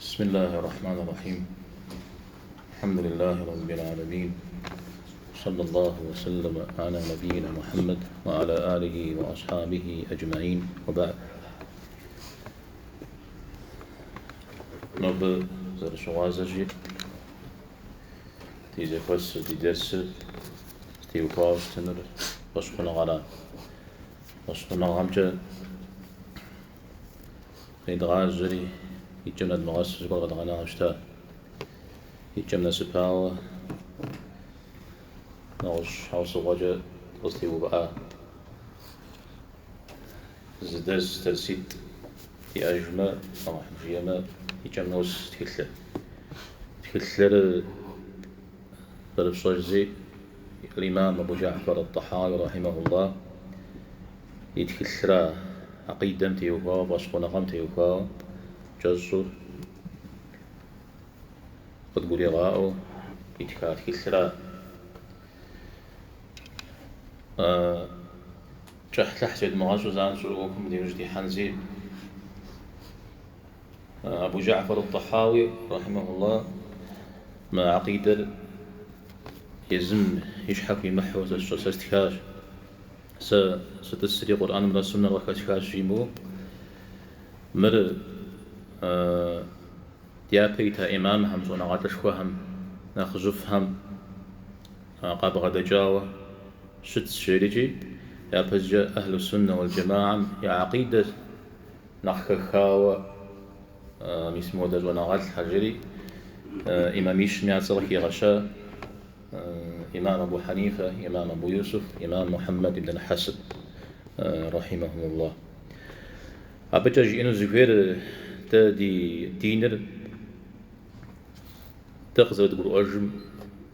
بسم الله الرحمن الرحيم الحمد لله رب العالمين صلى الله وسلم على نبينا محمد وعلى آله وأصحابه أجمعين وبعد Нобэ зэрыщыгъуазэщи, ди зэхуэсыр, ди дерсыр зытеухуауэ щытынур фӏэщхъуныгъэра. Фӏэщхъуныгъэмкӏэ къедгъажьэри, и кӏэм нэдмыгъэсу зыгуэр къэдгъэнауэ щыта. И кӏэм нэсыпауэ нэгъуэщӏ щхьэусыгъуэкӏэ дыкъызэтеувыӏа. Зы дерс дерситӏ диӏэжмэ, Алыхьым жиӏэмэ, и кӏэм нос тхылъыр. Тхылъыр зэрыфщӏэжщи, Имам Абу Джафар ат-Тахауи рахьимахуллах и тхылъра акъидэм теухуауэ, фӏэщхъуныгъэм теухуауэ кӏэщӏу къыдгуригъаӏуэу итха тхылъра. Кӏыхьлӏыхь зедмыгъэщӏу занщӏэу ӏуэхум ди ужь дихьэнщи, Абу Джафар ат-Тахауи рахьимахуллах мы акъидэр езым и щхьэ хуимыхьу сэ сщӏэ, сэ стхащ. Сэ сытӏысри Къурӏэнымрэ суннэмрэ къыхэсхащ жимыӏэу, мыр дяпэ ита имамхэм, щӏэныгъэлӏышхуэхэм, нэхъыжьыфӏхэм къабгъэдэкӏауэ щытщ жерикӏи, япэщӏыкӏэ Ахьлу Суннэ уал Джэмаам я акъидэ нэхъ хэхауэ мис мыуэдэ щӏэныгъэлӏхэр жери имамищым я цӏэр къыхигъэща. Имам Абу Хьэнифэ, имам Абу Юсуф, имам Мухьэммэд ибн аль-Хьэсэн, рахьимахумуллах. Абыкӏэ жиӏэну зыхуейр дэ ди диныр дэ къызэрыдгурыӏуэжым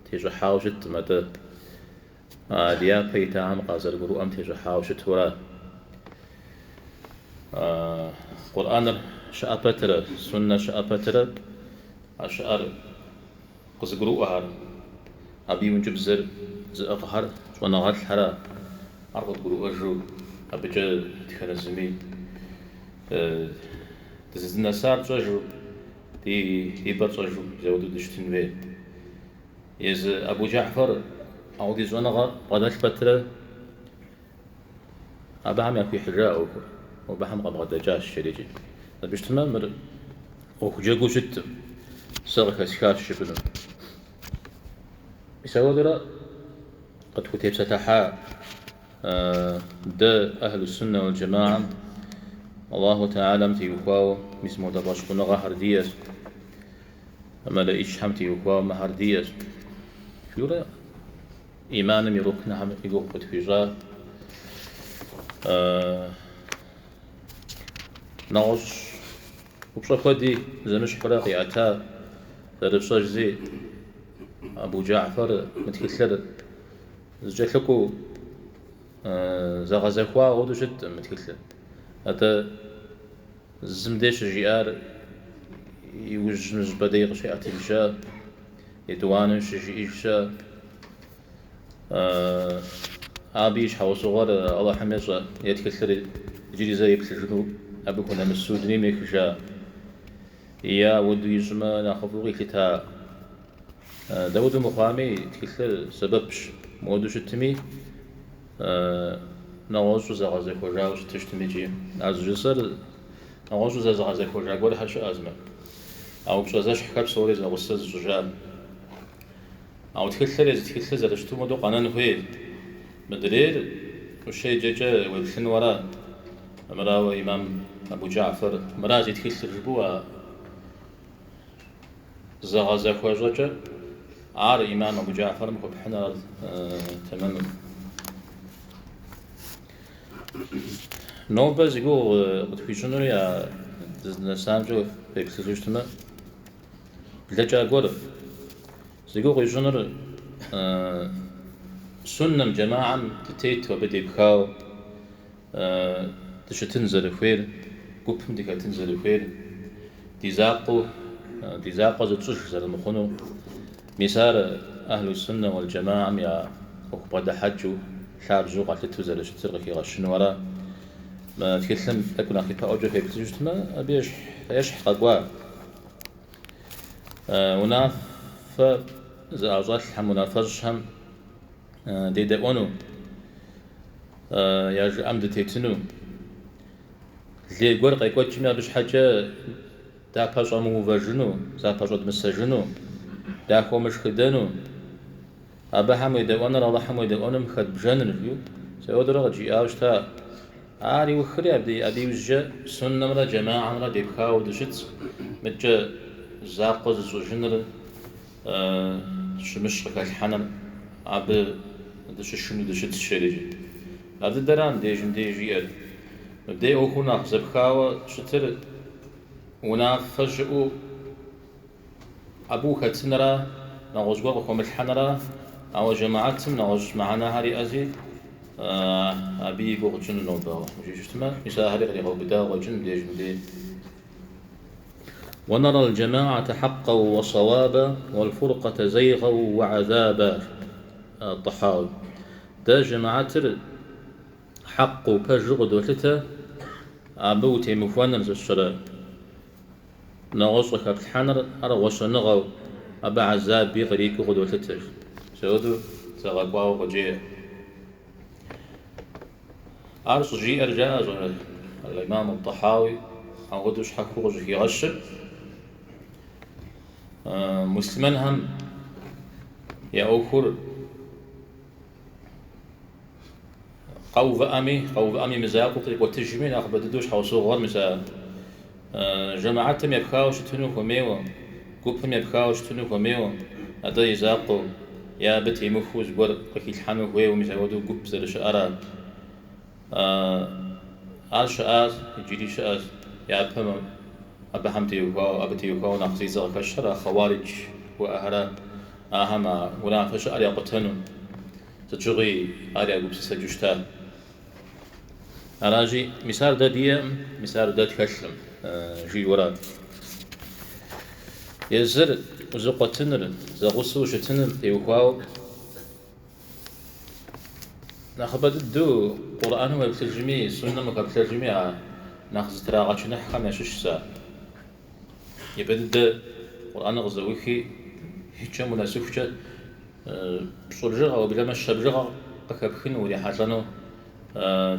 тещӏыхьауэ щыткъым, атӏэ а ди япэ итахэм къазэрыгурыӏуэм тещӏыхьауэ щытура. Къурӏэныр щыӏэ пэтрэ, суннэ щыӏэ пэтрэ, а щыӏэр Къызыгурыӏуэхэр, абы и ӏункӏыбзэр зыӏыгъхэр щӏэныгъэлӏхэра, ар къыдгурыӏуэжу абыкӏэ дэтхэнэ зыми дызыдынэсар тщӏэжу, ди пӏэр тщӏэжу зэуэду дыщытын хуей. Езы Абу Джафар ауэдиз щӏэныгъэ бгъэдэлъ пэтрэ абыхэм яхуихьыжа ӏуэхур, абыхэм къабгъэдэкӏащ жерикӏи. Абы щытмэ, мыр ӏуэху джэгуу щыткъым, сэ къыхэсхащ жыпӏэну. Мис ауэдурэ къытхутепсэлъыхьа дэ Ахьлу Суннэ уал Джэмаам Аллаху Тэхьэлам теухуауэ мис модэ фӏэщхъуныгъэхэр диӏэщ, мэлэӏичхэм теухуауэ мыхэр диӏэщ. Жиӏэурэ иманым и рукнхэм и гугъу къытхуищӏа нэгъуэщӏ упщӏэ куэди зэмыщхьурэ къиӏэта, зэрыфщӏэжщи, Абу Джафар мы тхылъыр зэкӏэлъыкӏуэу зэгъэзэхуа хуэдэу щыткъым мы тхылъыр. Атӏэ зым дей щыжиӏар иужьым зыщӏыпӏэ дей къыщиӏэтыж щыӏэ, етӏуанэу щыжиӏэж щыӏэ. Абы и щхьэусыгъуэр Алыхьым ещӏэ, е тхылъыр иджыри зэ еплъыжыну абы хунэмысу дунейм ехыжа, е ауэдэу ищӏмэ нэхъыфӏу къилъыта. Дауэдэу мыхъуами, тхылъыр сэбэпщ, мыуэдэу щытми, нэгъуэщӏу зэгъэзэхуэжауэ щыту щытми икӏи. А зыжысӏэр нэгъуэщӏу зэзыгъэзэхуэжа гуэрхэр щыӏэзмэ, а упщӏэ зэщхьхэр псори зэгъусэ зыщӏыжа. Ауэ тхылъыр езы тхылъыр зэрыщыту хуэдэу къэнэн хуей. Мыдрейр ущеджэкӏэ уеплъыну ара? Мырауэ имам Абу Джафар, мыра зи тхылъыр жыпӏэу а зэгъэзэхуэщӏэкӏэ ар имам Абу Джафарым хуэпхьыныр ар тэмэмым. Нобэ зи гугъу къытхуищӏынури а дызынэсамкӏэ феплъыжу щытмэ, Блэкӏа гуэр зи гугъу ищӏынур суннэм, джэмаӏэм дытету, абы депхауэ дыщытын зэрыхуейр, гупым дыхэтын зэрыхуейр, ди закъуэу, ди закъуэ зытщӏыж зэрымыхъунур. Мис ар Ахьлу Суннэ уал Джэмаӏэм я ӏуэху бгъэдыхьэкӏыу, лъабжьэу къалъытэу зэрыщытыр къыхигъэщыну ара. Мы тхылъым тӏэкӏу нэхъ ипэӏуэкӏэ феплъыжу щытмэ, абы ещхь къэкӏуа. Унафэ зыӏэщӏэлъхэм, унафэщӏхэм дедэӏуэну, я жыӏэм дытетыну, лей гуэр къекӏуэкӏми абы щхьэкӏэ дапэщӏэмыувэжыну, запэщӏэдмысэжыну, дахуэмышхыдэну, абыхэм уедэӏуэныр Алыхьым уедэӏуэным хэдбжэныр, жиӏэу мис ауэдурэ къыджиӏауэ щыта. Ар иухри, абы иужькӏэ суннэмрэ джэмагьэмрэ депхауэ дыщытщ, мыдкӏэ закъуэ зыщӏыжыныр, щымыщ къыхэлъхьэныр абы дыщышынэу дыщытщ, жери. Ар дыдэра мыбдежым деж жиӏэр. Мыбдеж ӏуэхур нэхъ зэпхауэ щытыр унафэ щыӏэу абы ухэтыныра, нэгъуэщӏ гуэр къыхомылъхьэныра, ауэ жэмыхьэтым нэгъуэщӏ мыхьэнэхэр иӏэщи, абы и гугъу тщӏыну нобэ Алыхьым жиӏэу щытмэ, мис ахэри къригъэубыдауэ къыщӏэкӏын мыбдежым дей. Уэнэрэ лджэмагьэтэ хьэкъэу уэ сэуабэ, уэлфуркъэтэ зэйгъэу уэ гьэзабэ, Тӏыхьауи. Дэ жэмыхьэтыр хьэкъыу, пэжу къыдолъытэ, абы утемыхуэныр зыщэрэ нэгъуэщӏ къыхэплъхьэныр ар гъуэщэныгъэу, абы гьэзаби кърикӏуэу къыдолъытэ. Мис ауэдэу зэгъэкӏуауэ къыджеӏэ. Ар щӏыжиӏэр жаӏэ Аль-Имам Тӏыхьауи апхуэдэу щхьэхуэу къыщӏыхигъэщыр муслъымэнхэм я ӏуэхур къэувыӏэми, къэувыӏэм и мызакъуэу къикӏуэтыжми, нэхъыбэ дыдэу щхьэусыгъуэр мис а жэмыхьэтым епхауэ щытыну хуэмейуэ, гупым епхауэ щытыну хуэмейуэ, атӏэ и закъуэу е абы темыхуэу зыгуэр къыхилъхьэну хуейуэ мис апхуэдэу гуп зэрыщыӏэра. Ар щыӏащ, иджыри щыӏэщ. Япэм абыхэм теухуауэ, абы теухуауэ нэхъ зи цӏэ къыхэщхэр а хъэуаридж жыхуаӏэхэра. Ахэм а унафэ щыӏэр якъутэну, сыт щыгъуи ар я гупсысэкӏэу щыта. Аращи, мис ар дэ диӏэкъым, мис ар дэ тхэлъкъым, жиӏэурэ. Езыр узэкъуэтыныр, зэгъусэу ущытыным теухуауэ нэхъыбэ дыдэу Къурӏэным уеплъыжми, суннэм ухэплъэжми, а нэхъ зытрагъэчыныхьхэм ящыщщ ар. Япэ дыдэ Къурӏэныр къызэӏухи, и кӏэм унэсыхукӏэ пщӏы бжыгъэ, уеблэмэ щэ бжыгъэ къыхэпхыну, урихьэлӏэну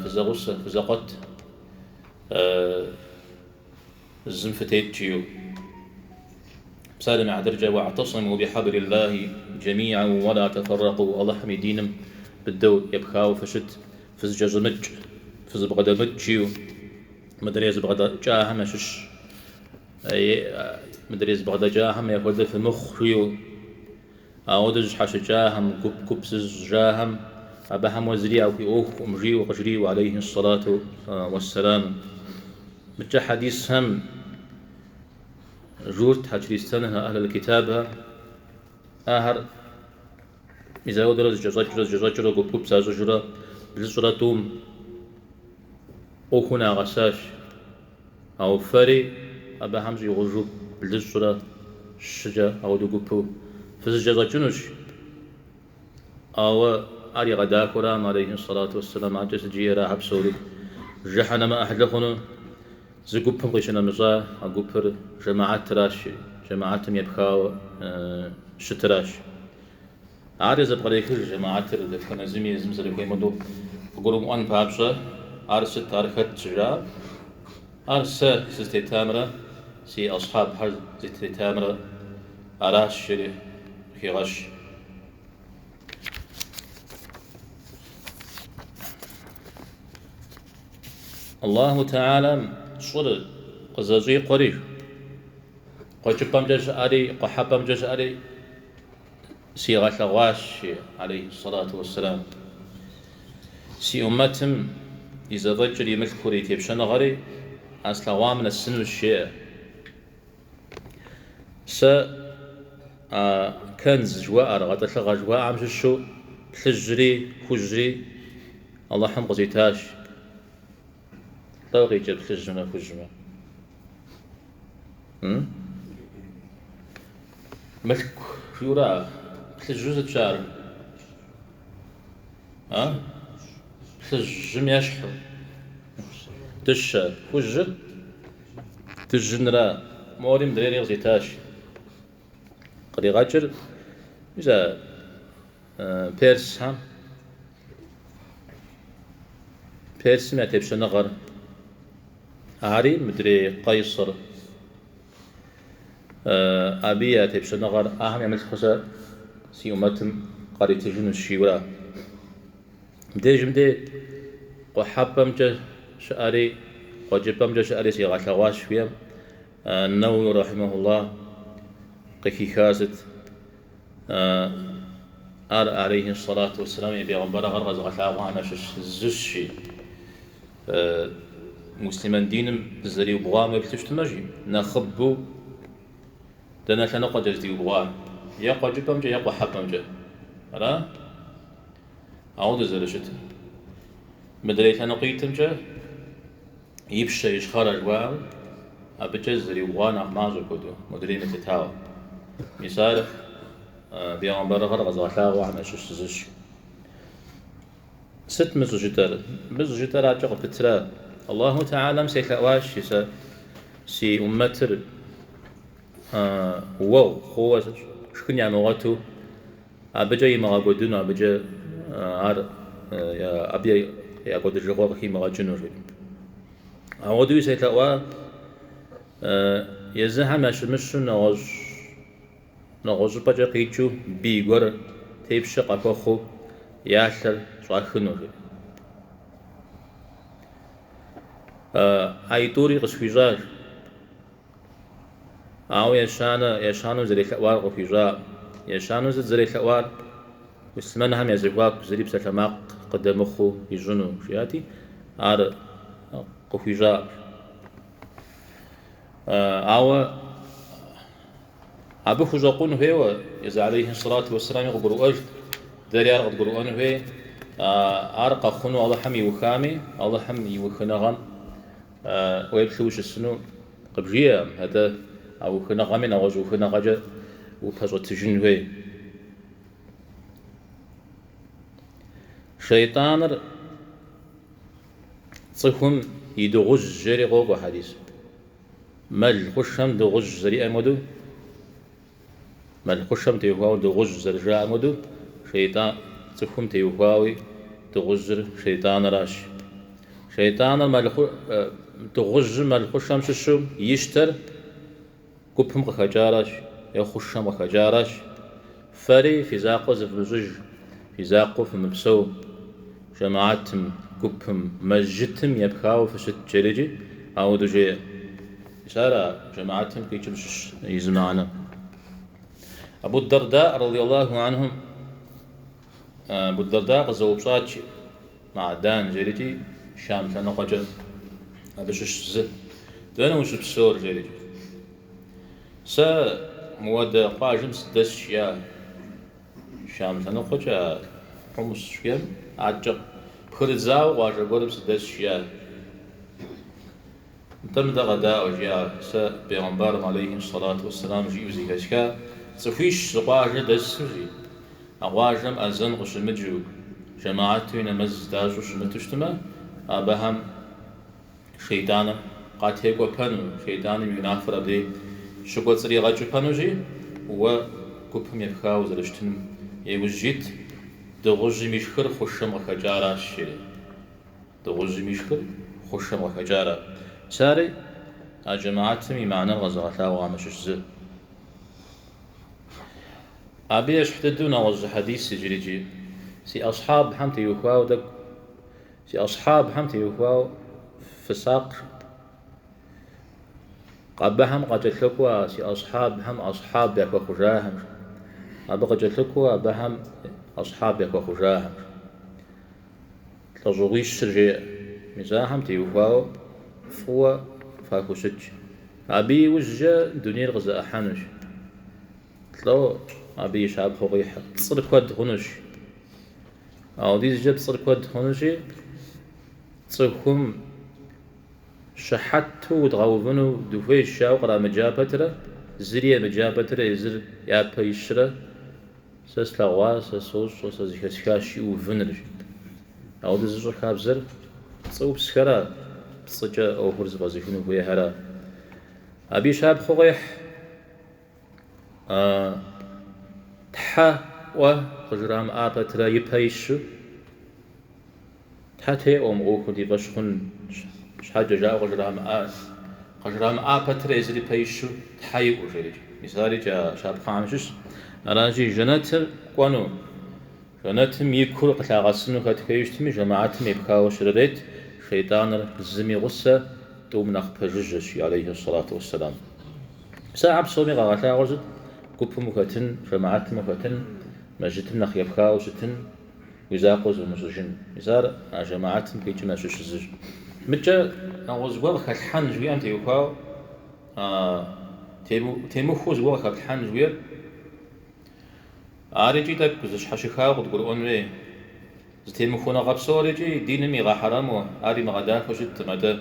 фызэгъусэ, фызэкъуэт, зым фытет жиӏэу. Псалъэм и хьэтыркӏэ, Уаӏтэсиму бихьэблиллахи джэмиӏэу уэла тэфэррэкъу, Алыхьым и диным быдэу епхауэ фыщыт, фызэкӏэщӏэмыкӏ, фызэбгъэдэмыкӏ жиӏэу. Мыдрей зэбгъэдэкӏахэм ящыщ, мыдрей зэбгъэдэкӏахэм яхуэдэ фымыхъу жиӏэу, ауэдэу зыщхьэщыкӏахэм, гуп-гуп зыщӏыжахэм, абыхэм уэ зыри яхуиӏуэхукъым жиӏэу къыжриӏэу, алейхи ссалату уэсселам. Мыдкӏэ хьэдисхэм журтхэ, чристэнхэ, ахьлул-китабхэ, ахэр мис ауэдурэ зэкӏэщӏэкӏыурэ, зэкӏэщӏэкӏыурэ, гуп-гуп защӏыжурэ, блыщӏрэ тӏум ӏуэхур нагъэсащ. Ауэ фэри абыхэм щӏигъужу блыщӏрэ щыкӏэ ауэдэу гупу фызэкӏэщӏэкӏынущ. Ауэ ар игъэдахэуракъым, алейхи сэлату уэсселам, адэкӏэ сыт жиӏэрэ ахэр псори жыхьэнэмэ ӏыхьлы хъуну зы гупым къищынэмыщӏа а гупыр жэмыхьэтыращ, жэмыхьэтым епхауэ щытыращ. Ари зэпкърехыж жэмыхьэтыр дэтхэнэ зыми езым зэрыхуейм хуэдэу къыгурымыӏуэн папщӏэ, ар сыт, ар хэт щыжаӏэм, ар сэ сызытетамрэ си асхьабхэр зытетамрэ аращ, жери къыхегъэщ. Аллаху Тэхьэлам щӏыр къызэщӏикъуэри, къуэкӏыпӏэмкӏэ щыӏэри, къухьэпӏэмкӏэ щыӏэри сигъэлъэгъуащ, жи, алейхи сэлату уэсселам. Си ӏуммэтым и зэфӏэкӏыр, и мылъкур, и тепщэныгъэри а слъэгъуам нэсынущ, жеӏэ. Сэ а кэнз жыхуаӏэр, гъэтӏылъыгъэ жыхуаӏэм щыщу плъыжьри хужьри Алыхьым къызитащ. Лӏо къикӏыр плъыжьымрэ хужьымрэ? Мылъку жиӏэура? Плъыжьу сыт щыӏэр? А? Плъыжьым ещхьу. Дыщэ хужьыр дыжьынра? Мори мыдрейри къызитащ. Къригъэкӏыр, мис а персхэм, Персым я тепщэныгъэр, ари мыдрей Къайсэр, абы я тепщэныгъэр ахэм я мылъкур сэ си ӏумэтым къаритыжынущ, жиӏэурэ. Мыбдежым де къухьэпӏэмкӏэ щыӏэри, къуэкӏыпӏэмкӏэ щыӏэри сигъэлъэгъуащ, жиӏэм Нэуи рахьимэхуллах къыхиха сыт? Ар алейхи сэлату уэсселам и бегъымбарыгъэр къэзыгъэлъагъуэхэм ящыщ зыщи. Муслъымэн диным зызэриубгъуам уеплъу щытмэ, жи, нэхъыбэу дэнэ лъэныкъуэкӏэ зыдиубгъуар? Е къуэкӏыпӏэмкӏэ, е къухьэпӏэмкӏэ. Ара? Ауэдэу зэрыщытыр. Мыдрей лъэныкъуитӏымкӏэ ипщэ, ищхъэрэ жыхуаӏэм абыкӏэ зызэриубгъуар нэхъ мащӏэ хуэдэу, модрейм елъытауэ. Мис ар бегъымбарыгъэр къэзыгъэлъагъуэхэм ящыщ зыщ. Сыт мы щӏыжытӏэр? Мы щӏыжытӏэр адэкӏэ къыпытра? Аллаху Тэхьэлам селъэӏуащ сэ си ӏуммэтыр уэгъу хъууэ шхын ямыгъуэту Абыкӏэ имыгъэкӏуэдыну, абыкӏэ ар абы я кӏуэдыжыгъуэ къыхимыгъэкӏыну, жери. Ауэдэуи селъэӏуа езыхэм ящымыщу нэгъуэщӏ нэгъуэщӏыпӏэкӏэ къикӏыу бий гуэр тепщэ къахуэхъуу я лъэр щӏахыну, жери. Аитӏури къысхуищӏащ. Ауэ ещанэ, ещанэу зэрелъэӏуар къыхуищӏакъым. Ещанэу сыт зэрелъэӏуар? Муслъымэнхэм я зэхуаку зыри псалъэмакъ къыдэмыхъуу ищӏыну, жиӏати, ар къыхуищӏакъым. Ауэ абы хущӏэкъун хуейуэ, езы алейхи сэлату уэсселами къыгурыӏуэжт, дэри ар къыдгурыӏуэн хуей, ар къэхъуну Алыхьым иухами, Алыхьым и ухыныгъэм уеплъу ущысыну къыбжиӏэкъым, атӏэ а ухыныгъэми нэгъуэщӏ ухыныгъэкӏэ упэщӏэтыжын хуей. Шейтӏаныр цӏыхум и дыгъужь жери къокӏуэ хьэдис. Мэл хъушэм дыгъужь зэриӏэм хуэдэу, мэл хъушэм теухуауэ дыгъужь зэрыжаӏэм хуэдэу, шейтӏан цӏыхум теухуауи дыгъужьыр шейтӏаныращ. Шейтӏаныр мэл дыгъужьым мэл хъушэм щыщу ищтэр гупым къыхэкӏаращ е хъушэм къыхэкӏаращ. Фэри фи закъуэ зывмыщӏыж, фи закъуэу фымыпсэу, жэмыхьэтым, гупым, мэжджытым епхауэ фыщыт жерикӏи ауэдэу жеӏэ. Мис ар а жэмыхьэтым къикӏым щыщ и зы мыхьэнэ. Абу Дарда радиаллаху анхум Абу Дарда къызэупщӏат, жи, Маъдан жерикӏи Шам лъэныкъуэкӏэ абы щыщ зы. Дэнэ ущыпсэур, жерикӏи. Сэ мыуэдэ къуажэм сыдэсщ, жиӏа Шам лъэныкъуэкӏэ а Хьумс жиӏэм, адэкӏэ пхырыдзауэ къуажэ гуэрым сыдэсщ, жиӏа. Нтӏэ мыдэ къэдаӏуэ, жиӏа, сэ бегъымбарым алейхи сэлату уэсселам жиӏэу зэхэсха, цӏыхуищ зы къуажэ дэсу, жи, а къуажэм азэн къыщымыджэу, жэмаатуи нэмэз здащӏу щымыту щытмэ, абыхэм шейтӏаныр къатекӏуэпэну, шейтӏаным и унафэр абдей щыкӏуэцӏригъэкӏыпэнущи, уэ гупым епхауэ узэрыщытыным иужь ит, дыгъужьым ишхыр хъушэм къыхэкӏаращ, жери. Дыгъужьым ишхыр хъушэм къыхэкӏара. Мис ари а жэмыхьэтым и мыхьэнэр къэзыгъэлъагъуэхэм ящыщ зы. Абы ещхь дыдэу нэгъуэщӏ зы хьэдис иджырикӏи. Си асхьабхэм теухуауэ тӏэкӏу, си асхьабхэм теухуауэ фысакъ. Абыхэм къакӏэлъыкӏуэ си асхьабхэм асхьаб яхуэхъужахэм. Абы къыкӏэлъыкӏуэ абыхэм асхьаб яхуэхъужахэм. Лӏэщӏыгъуищыр жеӏэ. Мис ахэм теухуауэ фӏыуэ фахущыт. Абы иужькӏэ дунейр къызэӏыхьэнущ. Лӏо абы и щапхъэу къихьыр. Пцӏыр куэд хъунущ. Ауэдизкӏэ пцӏыр куэд хъунущи, цӏыхум щыхьэту удгъэувыну дыхуейщ жаӏэу кърамыджа пэтрэ, зыри емыджа пэтрэ езыр япэ ищрэ, Сэ слъэгъуа, сэ сощӏэ, сэ зэхэсхащ жиӏэу увынырщ. Ауэдэ зыщӏыр хабзэр пцӏыупсхэра, пцӏыкӏэ ӏуэхур зэфӏэзыхыну хуейхэра. Абы и щапхъэу къехь. Тхьэ ӏуэ къыжрамыӏа пэтрэ ипэ ищу, Тхьэ теӏуэ мы ӏуэхур ди фӏэщ хъун щхьэкӏэ жаӏэу къыжрамыӏа, къыжрамыӏа пэтрэ езыр ипэ ищу Тхьэ иӏуэу жерикӏ. Мис арикӏ а щапхъэхэм щыщ. Аращи, жэнэтыр кӏуэну, жэнэтым и кур къылъагъэсыну хэт хуейуэ щытми, жэмаатым епхауэ щрырет, шейтӏаныр зым и гъусэ, тӏум нэхъ пэжыжьэщ, алейхи сэлату уэсселам. Мис ахэр псоми къагъэлъагъуэр сыт? Гупым ухэтын, жэмаатым ухэтын, мэжджытым нэхъ епхауэ щытын, уи закъуэ зумыщӏыжын. Мис ар а жэмаатым къикӏым ящыщ зыщ. Мыкӏэ нэгъуэщӏ зыгуэр къыхэлъхьэн жыхуиӏэм теухуауэ, темыхуэу зыгуэр къыхэплъхьэн жыхуиӏэр, ар икӏи тӏэкӏу зыщхьэщыхауэ къыдгурыӏуэн хуей. Зытемыхуэныгъэ псор икӏи диным игъэхьэрэму, ар имыгъэдахэу щыткъым, атӏэ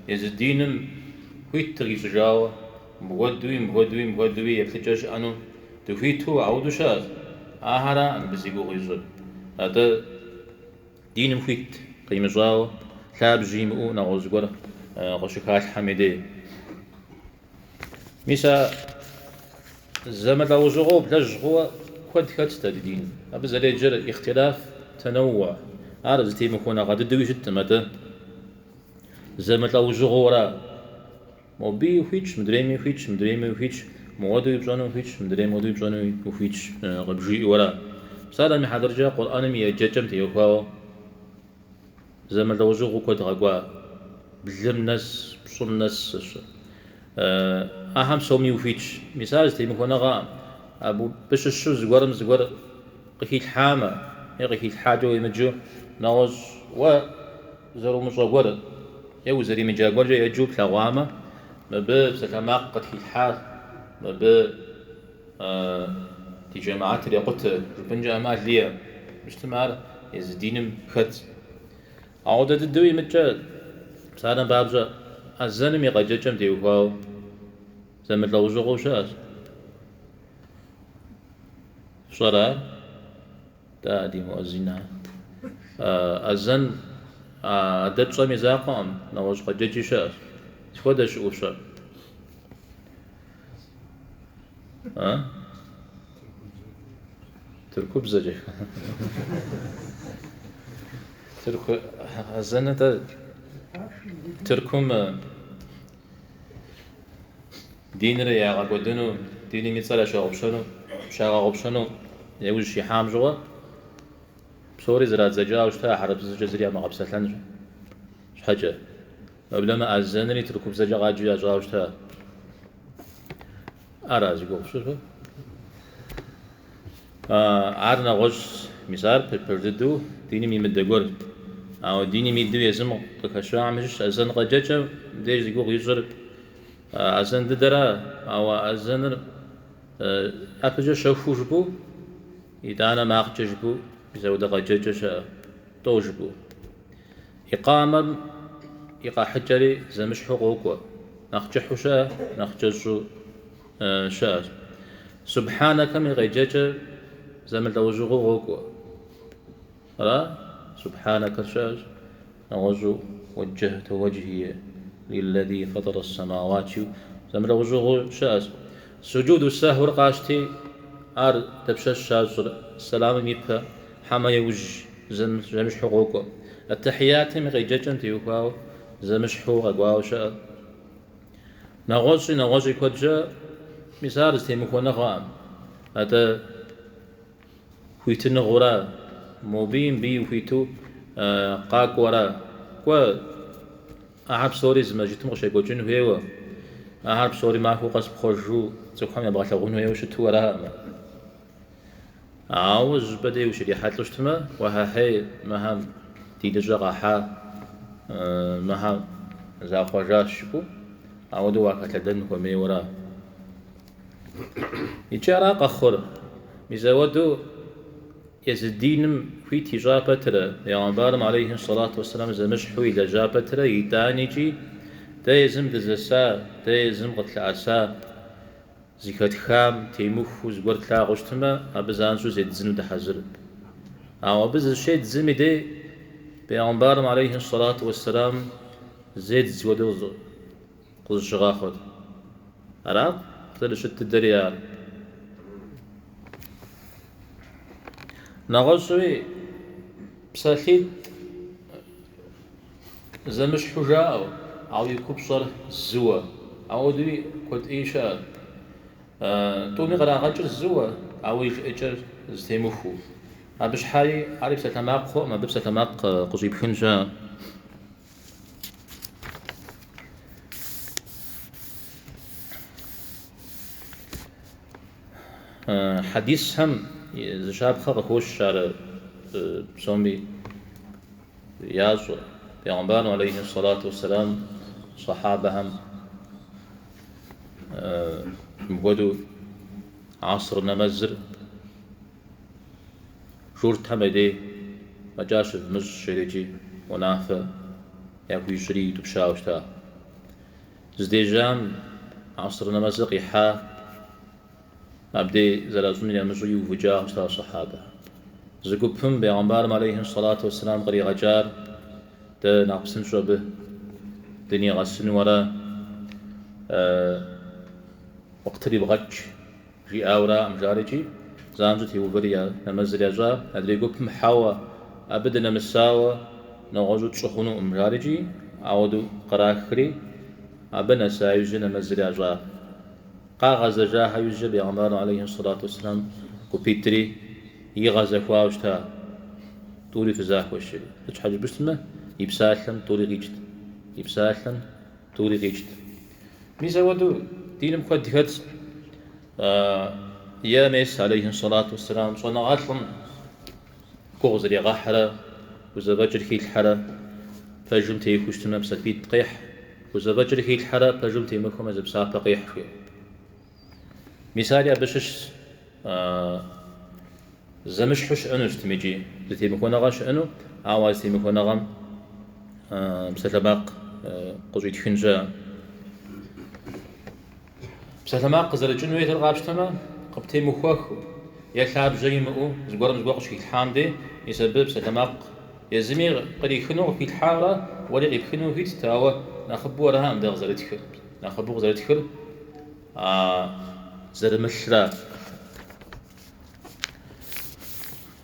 езы диным хуит дыкъищӏыжауэ, мыпхуэдэуи, мыпхуэдэуи, мыпхуэдэуи еплъыкӏэ щыӏэну дыхуиту ауэдэу щыӏэщ. Ахэракъым мыбы зи гугъу ищӏыр. Атӏэ диным хуит къимыщӏауэ, лъабжьи имыӏэу нэгъуэщӏ зыгуэр къыщыхалъхьэм и дей. Мис а зэмылӏэужьыгъуэу блэжь хъууэ куэд хэтщ дэ ди диным. Абы зэреджэр ихтилаф тэнэууэ. Ар зытемыхуэныгъэ дыдэуи щыткъым, атӏэ зэмылӏэужьыгъуэу ара. Мобыи ухуитщ, мыдрейми ухуитщ, мыдрейми ухуитщ, мыуэдэуи пщӏэну ухуитщ, мыдрейм уэдэуи пщӏэну ухуитщ къыбжиӏэу ара. Псалъэм и хьэтыркӏэ Къурӏэным и еджэкӏэм теухуауэ Зэмылӏэужьыгъуэу куэд къэкӏуа, блым нэс, пщӏым нэс зэщэ. Ахэм псоми ухуитщ. Мис ар зытемыхуэныгъэкъым. Абы щыщу зыгуэрым зыгуэр къыхилъхьамэ е къыхилъхьакӏэ уемыджэу, нэгъуэщӏ уэ зэрумыщӏэ гуэр е узэримыджа гуэркӏэ еджэу плъэгъуамэ, мыбы псалъэмакъ къытхилъхьащ, мыбы ди жэмаатыр екъутэ жыпӏэнкӏэ ӏэмал иӏэкъым. Щытмэ, ар езы диным хэтщ. Ауэдэ дыдэуи мыткӏэ, псалъэм папщӏэ, азэным и къеджэкӏэм теухуауэ зэмылӏэужьыгъуэу щыӏэщ. Фщӏэрэ ар? Дэ ди муӏэзинхэр. Азэн а дэ тщӏэм и закъуэкъым, нэгъуэщӏ къеджэкӏи щыӏэщ. Сыт хуэдэ щыӏэу фщӏэр? А? Тыркубзэкӏэ. Тырку азэныр-тӏэ Тыркум диныр ягъэкӏуэдыну, диным и цӏэр ящагъупщэну, щагъэгъупщэну яужь щихьам щыгъуэ, псори зэрадзэкӏауэ щыта хьэрыпбзэкӏэ зыри ямыгъэпсэлъэн щхьэкӏэ. Уеблэмэ азэнри тыркубзэкӏэ къаджэу ящӏауэ щыта. Ара зи гугъу фщӏыр фэ? Ар нэгъуэщӏ, мис ар пэж дыдэу диным имыдэ гуэр. Ауэ диным идэу езым къыхэщахэм щыщ азэн къеджэкӏэм деж зи гугъу ищӏыр азэн дыдэра, ауэ азэныр япэкӏэ щэхуу жыпӏэу, итӏанэ макъкӏэ жыпӏэу, мис апхуэдэ къеджэкӏэ щыӏэ, тӏэу жыпӏэу. Икъамэм и къэхьыкӏэри зэмыщхьу къокӏуэ, нэхъ кӏыхьу щыӏэ, нэхъ кӏэщӏу щыӏэщ. Субхьанэкэм и къеджэкӏэ зэмылӏэужьыгъуэу къокӏуэ. Ара? Субхьанэкэр щыӏэщ, нэгъуэщӏу уэджэхьту уэджхие лиллэзи фэтӏэрэ ссэмауат жиӏэу зэмылӏэужьыгъуэу щыӏэщ. Суджуду сэхур къащти, ар дапщэщ щащӏыр, сэламым ипэ, хьэмэ иужь зэмыщхьу къокӏуэ. Аттыхьиятым и къеджэкӏэм теухуауэ зэмыщхьу къэкӏуауэ щыӏэ. Нэгъуэщӏи, нэгъуэщӏи куэд щыӏэ, мис ар зытемыхуэныгъэкъым, атӏэ хуитыныгъэура, мобыи мыбыи ухуиту къакӏуэура. Кӏуэ, ахэр псори зы мэжджытым къыщекӏуэкӏын хуейуэ, ахэр псори махуэ къэс пхъуэжу цӏыхухэм ебгъэлъэгъун хуейуэ щыту аракъым. Ауэ зыщӏыпӏэ дей ущрихьэлӏэу щытмэ, уэхьэхьей, мыхэм диныщӏэ къахьа, мыхэм захъуэжащ жыпӏэу, ауэдэу уахэлъэдэн хуэмейуэра. Икӏи ара къэхъур, мис ауэдэу езы диным хуит ищӏа пэтрэ, Пейгъэмбарым алейхи сэлату уэсселам зэмыщхьу илэжьа пэтрэ, итӏаникӏи дэ езым дызэса, дэ езым къытлъэӏэса, Зыхэтхам темыхуу зыгуэр тлъагъуу щытмэ, абы занщӏэу зеддзыну дыхьэзыр. Ауэ абы зыщеддзым и дей Пейгъэмбарым алейхи сэлату уэсселам зеддз хуэдэу къызыщыгъэхъурт. Аракъым зэрыщыт дыдэри ар. Нэгъуэщӏуи псалъитӏ зэмыщхьу жаӏэу, ауэ и купщӏэр зыуэ. Ауэдэуи куэд ӏей щыӏэ. Тӏуми кърагъэкӏыр зыуэ, ауэ и жыӏэкӏэр зэтемыхуэу. Абы щхьэи ари псалъэмакъ хъуӏым, абы псалъэмакъ къыщӏипхын щыӏэ. Хьэдисхэм зы щапхъэ къыхощ ар псоми ящӏэ. Пегъымбарым алейхи сэлату уэсселам сахьабэхэм мыпхуэдэу аср нэмэзыр журтхэм я дей фӏэкӏа щывмыщӏ жери икӏи унафэ яхуищӏри иутӏыпщауэ щыта. Здежьам аср нэмэзыр къихьа, абдей зэращӏынур ямыщӏэу иувыкӏауэ щыта сахьабэхэр. Зы гупым бегъымбарым алейхи сэлату уэсселам къригъэкӏар дэ нэхъ псынщӏэу абы дынигъэсыну ара, уэкътыр ивгъэкӏ жиӏауэраӏым жари икӏи занщӏэу теувэри я нэмэзыр ящӏа, адрей гупым хьэуэ, абы дынэмысауэ нэгъуэщӏу тщӏы хъунукъым жари икӏи ауэдэу кърахри, абы нэса иужькӏэ нэмэзыр ящӏа. Къагъэзэжахэм иужькӏэ бегъымбарым алейхи сэлату уэсселам гупитӏри игъэзэхуауэ щыта, тӏури фызахуэщ жери. Сыт щхьэкӏэ жыпӏэу щытмэ, и псалъэм тӏури къикӏт, и псалъэм тӏури къикӏт. Мис ауэдэу диным куэд хэтщ. Е мес, алейхи сэлату уэсселам, щӏэныгъэлӏым гугъу зригъэхьрэ, хузэфӏэкӏыр хилъхьэрэ пэжым техуэу щытмэ, псапитӏ къехь, хузэфӏэкӏыр хилъхьэрэ пэжым темыхуэмэ, зы псапэ къехь, жиӏэу. Мис ари абы щыщщ. Зэмыщхьу щыӏэну щытми икӏи зэтемыхуэныгъэ щыӏэну, ауэ а зэтемыхуэныгъэм псалъэмакъ къыщӏитхын щыӏэ. Псалъэмакъ къызэрыкӏын хуейр къапщтэмэ, къыптемыхуэхыу е лъабжьэ имыӏэу зыгуэрым зыгуэр къыщыхилъхьам дей, мис абы псалъэмакъ езыми кърихыну къыхилъхьауэрэ уэри къипхыну ухуитт, ауэ нэхъыбэу араӏым дэ къызэрытхыр. Нэхъыбэу къызэрытхыр а зэрымылъра.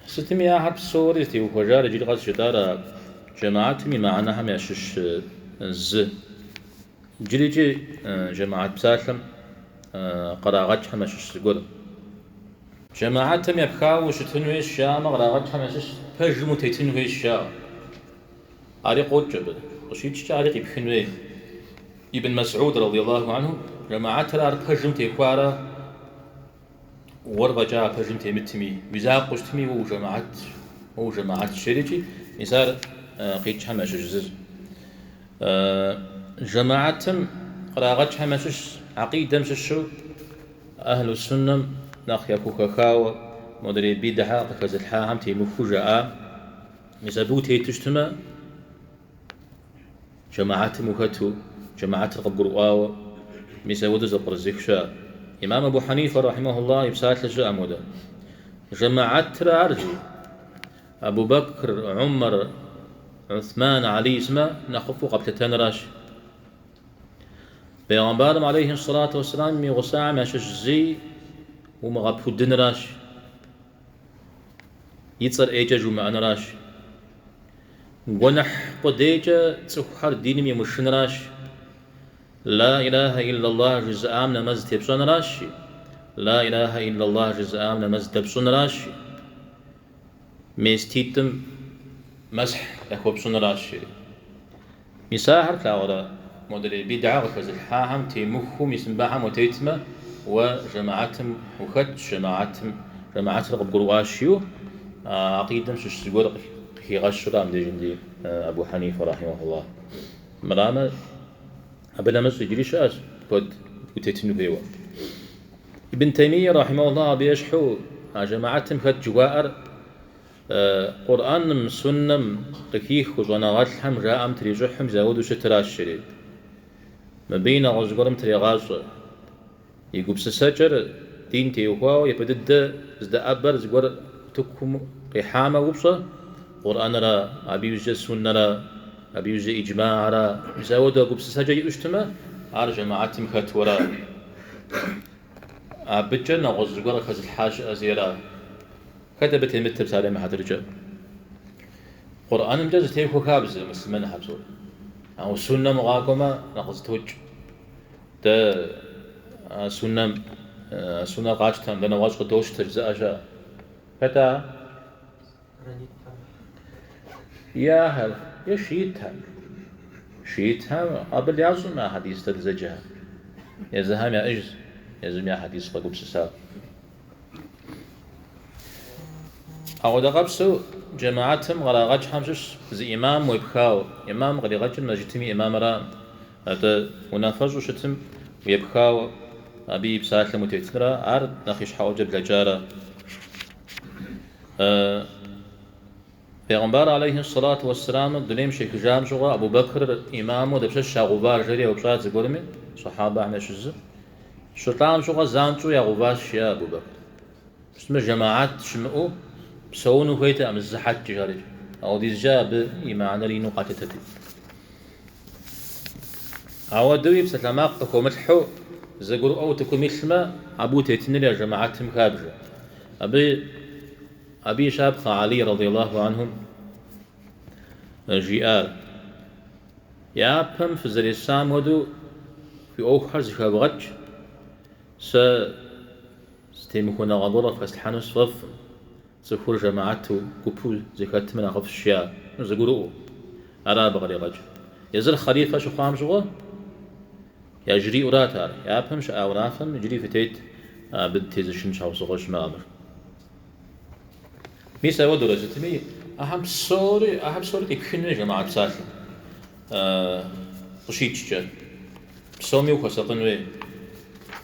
Сытми ахэр псори зытеухуэжар иджыри къэс жытӏар а джэмаатым и мыхьэнэхэм ящыщ зы. Иджырикӏи джэмаат псалъэм кърагъэкӏхэм ящыщ зыгуэр. Джэмаатым епхауэ ущытын хуейщ жаӏэмэ, кърагъэкӏхэм ящыщ пэжым утетын хуейщ жаӏэу. Ари къокӏ абы, къыщикӏкӏэ ари къипхын хуей. Ибн Масӏуд радиаллаху анху жэмаатыр ар пэжым техуарэ уэр фӏэкӏа а пэжым темытми, уи закъуэу щытми, уэ ужэмаатщ, уэ ужэмаатщ жерикӏи, мис ар къикӏхэм ящыщ зыщ. Жэмаатым кърагъэкӏхэм ящыщщ акъидэм щыщу Ахьлу Суннэм нэхъ яхухэхауэ модрей бидхьэ къыхэзылъхьахэм темыхуу жаӏа, мис абы утету щытмэ, Джэмаатым ухэту, джэмаатыр къыбгурыӏуауэ, мис апхуэдэу зэпкърызых щыӏэ. Имам Абу Хьэнифэ рахьимэхуллах и псалъэ щыӏэ модэ. Жэмаатыр ар жи, Абу Бэкр, Умэр, Уthман, Алий сымэ нэхъыфӏу къэплъытэныращ. Бегъымбарым алейхи сэлату уэсселам и гъусахэм ящыщ зыи умыгъэпудыныращ. И цӏэр ӏейкӏэ жумыӏэныращ. Гуэныхь къудейкӏэ цӏыхухэр диным иумышыныращ. Ла илахэ иллаллах жызыӏам нэмэз тепщӏэныращ, Ла илахэ иллаллах жызыӏам нэмэз дэпщӏыныращ, меститӏым мэсхь яхуэпщӏыныращ, жери. Мис ахэр плъагъурэ, модрей бидгьэ къыхэзылъхьахэм темыхуу мис мыбыхэм утетмэ, уэ жэмаатым ухэтщ, жэмаатым, жэмаатыр къыбгурыӏуащ, жиӏэу а акъидэм щыщ зыгуэр къыхигъэщурэ абдежым ди Абу Хьэнифэ рахьимэхуллах. Мырамэ, абы нэмыщӏ иджыри щыӏэщ куэд утетын хуейуэ. Ибн Таймие рахьимэхуллах абы ещхьу а жэмаатым хэт жыхуаӏэр Къурӏэным, суннэм къыхихыу щӏэныгъэлӏхэм жаӏэм трищӏыхьу мис ауэдэу щытыращ, жери. Мыбыи нэгъуэщӏ гуэрым трегъащӏэ. И гупсысэкӏэр дин теухуауэ япэ дыдэ здэӏэбэр зыгуэр утыкум къихьамэ упщӏэ, Къурӏэныра, абы иужькӏэ суннэра, абы иужькӏэ иджмаара, мис ауэдэу гупсысэкӏэ иӏэу щытмэ, ар жэмаатым хэтуэра. Абыкӏэ нэгъуэщӏ зыгуэр къыхэзылъхьа щыӏэ зера. Хэт абы темытыр псалъэм и хьэтыркӏэ? Къурӏэнымкӏэ зэтехуэ хабзэ муслъымэнхэр псори. Ауэ суннэм укъакӏуэмэ, нэхъ зэтокӏ. Дэ а суннэм, а суннэр къатщтэм, дэ нэгъуэщӏ къыдощтэ жызыӏэ щыӏэ. Хэт ар? Е ахэр, е шиитхэр. Шиитхэм къабыл ящӏым а хьэдис дэ дызэджэхэр. Езыхэм яӏэжщ, езым я хьэдис къагупсысар. Апхуэдэ къабзэу джэмаатым кърагъэкӏхэм щыщ зы ӏимам уепхауэ. Ӏимам къригъэкӏыр мэжджытым и ӏимамыра, атӏэ унафэщӏу щытым уепхауэ абы и псалъэм утетынра, ар нэхъ ищхьэӏуэкӏэ блэкӏара. Пегъымбар алейхи сэлату уэсселамыр дунейм щехыжам щыгъуэ Абу Бэкрыр ӏимаму дапщэщ ягъэувар жери еупщӏат зыгуэрми, сахьабэхэм ящыщ зы. Щылӏам щыгъуэ занщӏэу ягъэуващ, жиӏа Абу Бэкр. Сытмэ жэмаат щымыӏэу псэуну хуейтэкъым зы сыхьэткӏэ жарикӏ. Ауэдизкӏэ абы и мыхьэнэр ину къалъытэти. Ауэдэуи псалъэмакъ къыхомылъхьэу зэгурыӏуэ утыкум илъмэ, абы утетынри а жэмаатым хабжэ. Абы абы и щапхъэ Алий радиаллаху анхум жиӏар. Япэм фызэресам хуэдэу фи ӏуэхухэр зэхэвгъэкӏ, сэ зэтемыхуэныгъэ гуэр къыфхэслъхьэну сфӏэфӏкъым. Цӏыхур жэмаату, гупу зэхэтмэ нэхъыфӏщ, жиӏа, зэгурыӏуэу. Ара абы къригъэкӏыр. Езыр хъалифэ щыхъуам щыгъуэ яжриӏэурат ар. Япэм щыӏа унафэм иджыри фытет, абы дытезышын щхьэусыгъуэ щымыӏэмэ. Мис ауэдэурэ сытми, ахэм псори, ахэм псори къипхын хуей жэмаат псалъэм къыщикӏкӏэ. Псоми ухуэсакъын хуей.